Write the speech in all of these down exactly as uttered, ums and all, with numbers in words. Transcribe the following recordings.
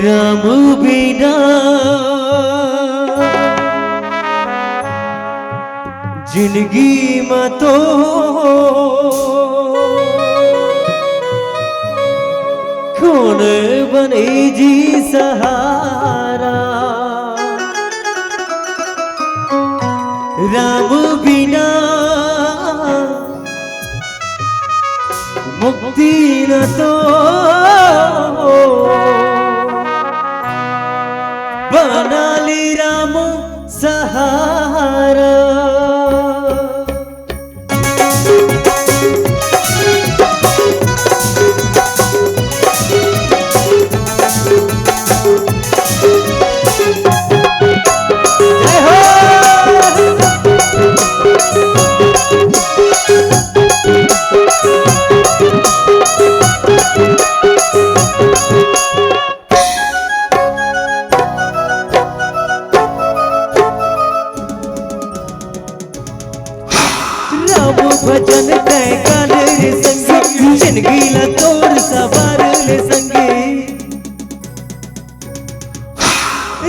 राम बिना जिंदगी म तो कोन बने जी सहारा। राम बिना मुक्ति न तो बना ले राम सहारा। जय हो। राम भजन तै काले रे संगी, जिंदगी ला तोर सवार ले संगी।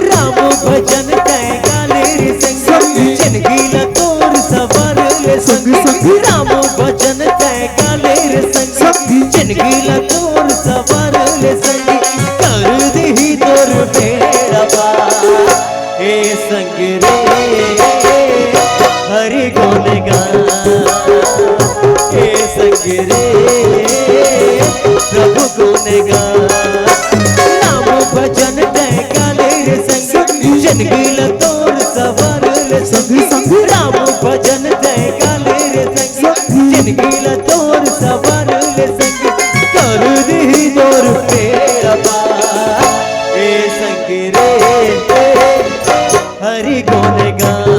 राम भजन तै काले रे संगी, जिंदगी ला तोर सवार ले संगी। राम भजन तै काले रे संगी, जिंदगी ला तोर सवार ले संगी। कर दिही तोर बेड़ा पार। ए संग रे हरि गुण गान, ए संग रे प्रभु गुण गान। राम भजन तै काले रे संग, जिंदगी ला तोर सवार ले संग। राम भजन तै काले रे संग, जिंदगी ला तोर सवार ले संग। कर दिही तोर बेड़ा पार। ए संग रे हरि गुण गान,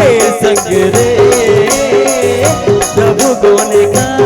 ए संग रे प्रभु गुण गान।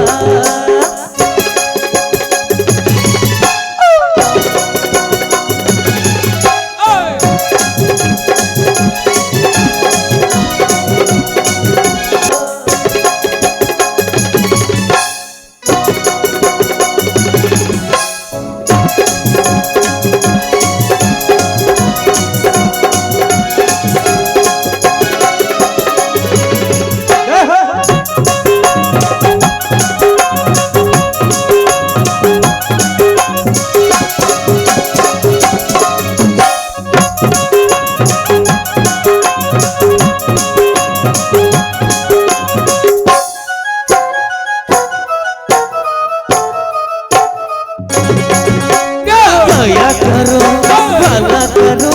दया करो, भला करो,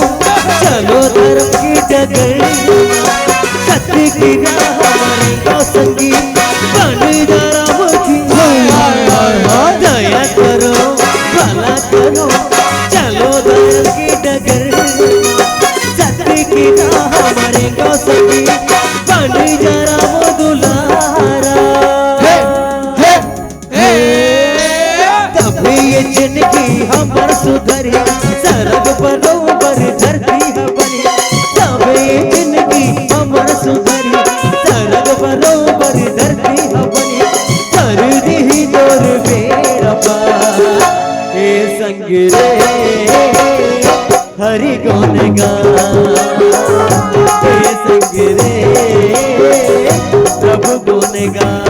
चलो धर्म की डगर। सत्य की राह हमारी गौ संगी, बन जा राम की। दया करो, भला करो, चलो धर्म की डगर। सत्य की राह हमारी गौ संगी, बन जा राम दुलारा। हे, हे। तब ये जिंदगी हमर सुधरी, सरग बरोबर धरती ह बनी। तब ये जिंदगी हमर सुधरी, सरग बरोबर धरती ह बनी। कर दिही तोर बेड़ा पार, ए संग रे हरि गुण गान, ए संग रे प्रभु गुण गान।